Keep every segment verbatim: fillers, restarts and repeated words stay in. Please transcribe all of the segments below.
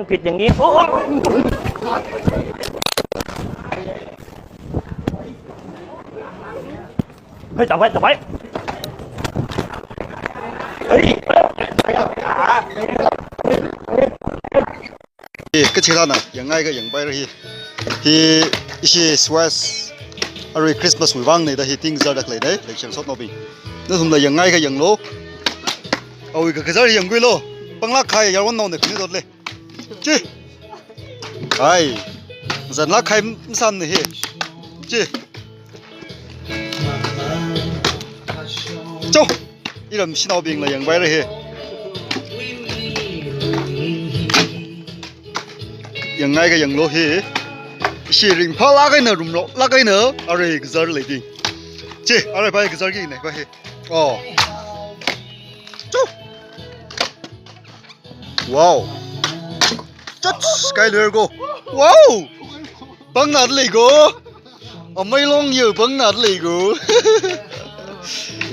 Kit yang ni. Oh. Hei, tawai, tawai. Hei. Eh, kachilana, yangngai ka yangpaira hi. Hi, ishi Swiss. Arui Christmas wui vang nei da hi ting zar dak lei nei, lei shang sot no bing. Nathumla yangngai ka yanglu. Awui kakazar yangkhuilu. Panglāk kahai yaronnao nei kuni dot lei. Chi. Ai. Zanlāk kahai masāmana hi. Chi. Cho. Iram shanaobingla yangpaira hi. Yangngai ka yanglu hi. Ishi ringphālāk eina rumrolāk eina arui kazar lei ding. Chi, arui pai kazar ki nei pa hi. Oh. Chu. Wow. Chats, kai luer ko. Wow. Pangna lei ko. Amei long yo pangna lei ko.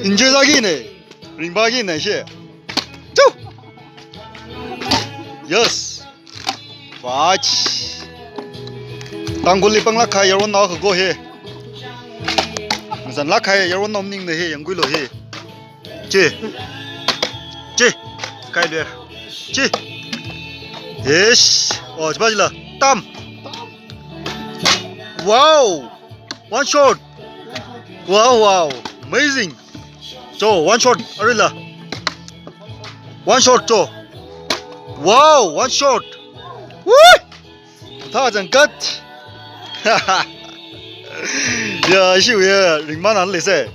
Enjoy sāki nei. Ringphāki nei she. Chu. Yes. Watch. Tangkhulli panglāk kahai yaronnao ka ko hi. Zanlāk kahai yaronnao maning nei hi, yangkhuilu hi. Chi. Chi. Kai luer. Chi. Yes. Oh, chipa chila. Tam. Wow. One shot. Wow, wow. Amazing. Cho, one shot. Arila. One shot, cho. Wow, one shot. Woo! Tha changkat. Ya, ishi ya, ringmana lei se.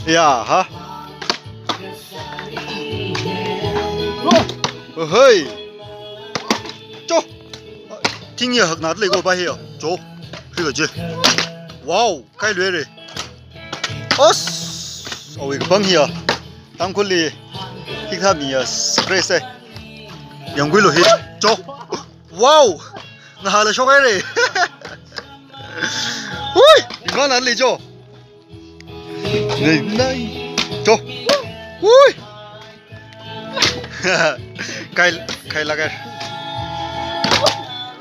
Ya, ha. Oh, hoi. Cho. Ting ya hakna lei ko pa hi ya. Cho. Hi ka je. Wow, kai luer. Os. Awui kapang hi ya. Tangkhulli. Hik tha mi ya. Spray se. Yangkhuilu hi. Cho. Wow! Ngahāla shok haira. Hui! Ringmana lei cho. Nei, nei. Cho. Hui! Kai, kai lagar.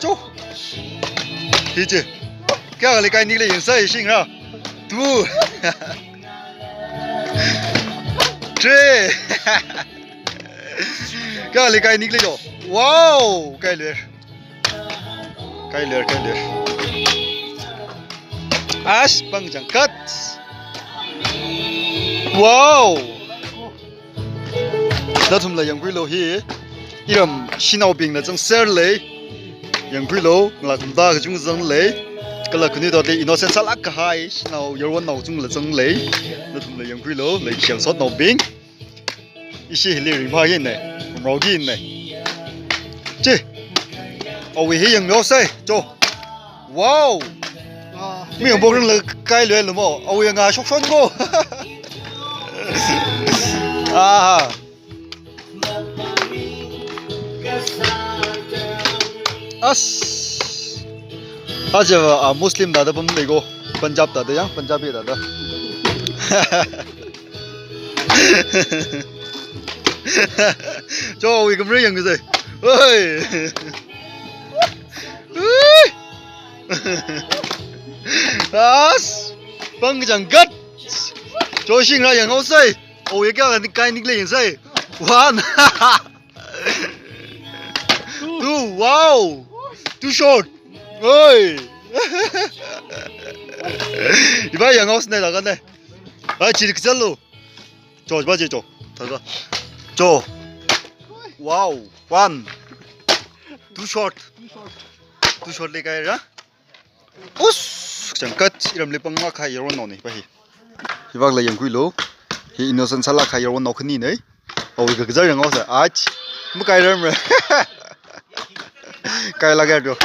Cho. Hi chi. Kayākha lei kai nik lei yangsai shingra. Two. Three. Kayākha lei kai nik lei cho. Wow! Kai luer. Kai luer, kai luer. Ash, pang changkat. Wow! Nathumla yangkhuilu hi. Iram shanaobingla zangser lei. Yangkhuilu, ngalā khamda kachungkha zang lei. Kala kuni dot lei innocent sālāk kahai shanao yaronnao kachungkhala zang lei. Nathumla yangkhuilu, lei shang sotnaobing. Ishi hili ringphāki nei, rumrolki nei. Chi. Awui hi yangmihaosei, cho. Wow. Mi yangpok ringla kai luer lu mo. Awui ngashok shon ko. Aha. As. Aja, ah, Muslim thāda pam lei ko. Punjab thāda yang, Punjabi thāda. Cho, awui kamra yangkhuisei. Oi. Ui. As. Pang changkat. Cho shingra yanghaosei. Awui kayākha nik kai nik lei yangsai. One. Two. Wow. Too short. Oi. Iba yanghaosei na kan ne. Ai, chiri kachalo. Cho, ba je cho. Thaga. Cho. Wow. One. Too short. Too short lei kaira. Us, changkat, iramli panglāk kahai yaronnao nei pa hi. Hivakla yangkhuilu. Hi innocent sālāk kahai yaronnao khani nei. Awui kakazar yanghaosei. Ach. Makai ramra. Kai lagar do.